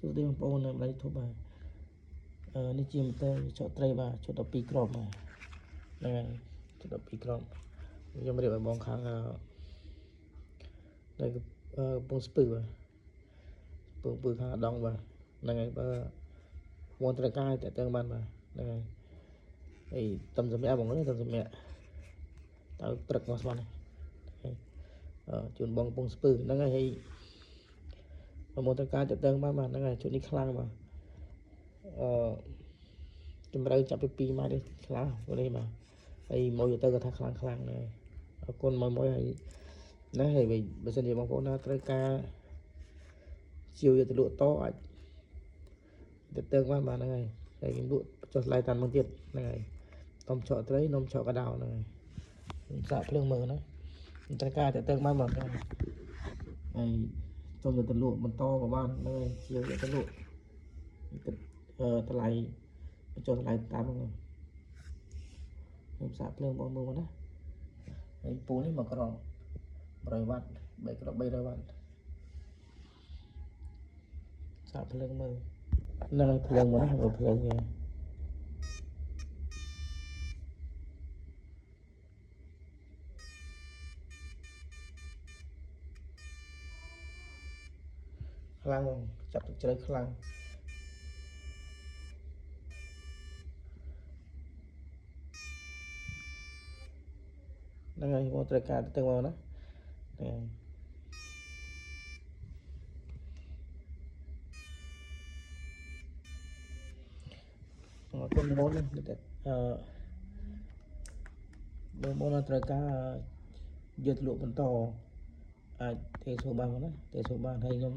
សួស្តីបងប្អូននៅបណ្ដាញ YouTube បាទនេះជាម៉ូទ័រឆក់ត្រីបាទជុត12គ្រាប់បាទហ្នឹងហើយជុត12គ្រាប់ខ្ញុំរៀបឲ្យបងខាងនៅកំពង់ស្ពឺបាទកំពង់ស្ពឺខាងអាដងបាទហ្នឹងហើយបើបងត្រូវការតាក់ទងបានបាទហ្នឹងហើយហើយតំសម្រាប់បងនេះតំសម្រាប់តើព្រឹកមកស្មាននេះជូនបងកំពង់ស្ពឺហ្នឹងហើយហើយបងត្រូវការតាក់ទងបានបាទហ្នឹងហើយជុតនេះខ្លាំងបាទអឺ ជំរឿចាប់ពី2ម៉ែត្រនេះខ្លាំងនេះបាទហើយមួយទៅក៏ថាខ្លាំងខ្លាំងដែរអរគុណមួយមួយហើយណាហើយបើសិនជាបងប្អូនណាត្រូវការជាវយកទៅលក់តអាចទៅតឹងបានបាទហ្នឹងហើយហើយខ្ញុំលក់ចុះថ្លៃតាមនឹងទៀតហ្នឹងហើយនំឆក់ត្រីនំឆក់កដោហ្នឹងហើយខ្ញុំសាកភ្លើងមើលណាត្រូវការទៅតឹងបានបាទហ្នឹងហើយសូមយកទៅលក់បន្តក៏បានហ្នឹងហើយជាវយកទៅលក់គិតតម្លៃបញ្ចុះតម្លៃតាមហ្នឹងខ្ញុំសាកភ្លើងបងមើលមកណាហើយពូនេះមកក្រង100វ៉ាត់3ក្រប300វ៉ាត់សាកភ្លើងមើលហ្នឹងហើយភ្លើងមកណាមើលភ្លើងវាខ្លាំងហ្មងចាប់ទឹកជ្រៅខ្លាំងហ្នឹងហើយបងត្រូវការទៅមកណាហ្នឹងហើយអរគុណបងណាអឺបងបងត្រូវការយកទៅលក់បន្តអាចទេសួរបានមកណាទេសួរបានហើយខ្ញុំ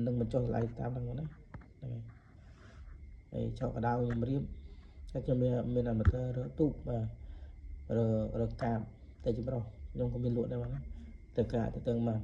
នឹងបញ្ចុះតម្លៃតាមហ្នឹងមកណាហ្នឹងហើយហើយឆក់កដៅខ្ញុំរៀបតែខ្ញុំមានអាម៉ាទ័ររើទូកបាទរើរើកាបតែចម្រុះខ្ញុំក៏មានលក់ដែរបាទណាទៅការទៅតឹងបាន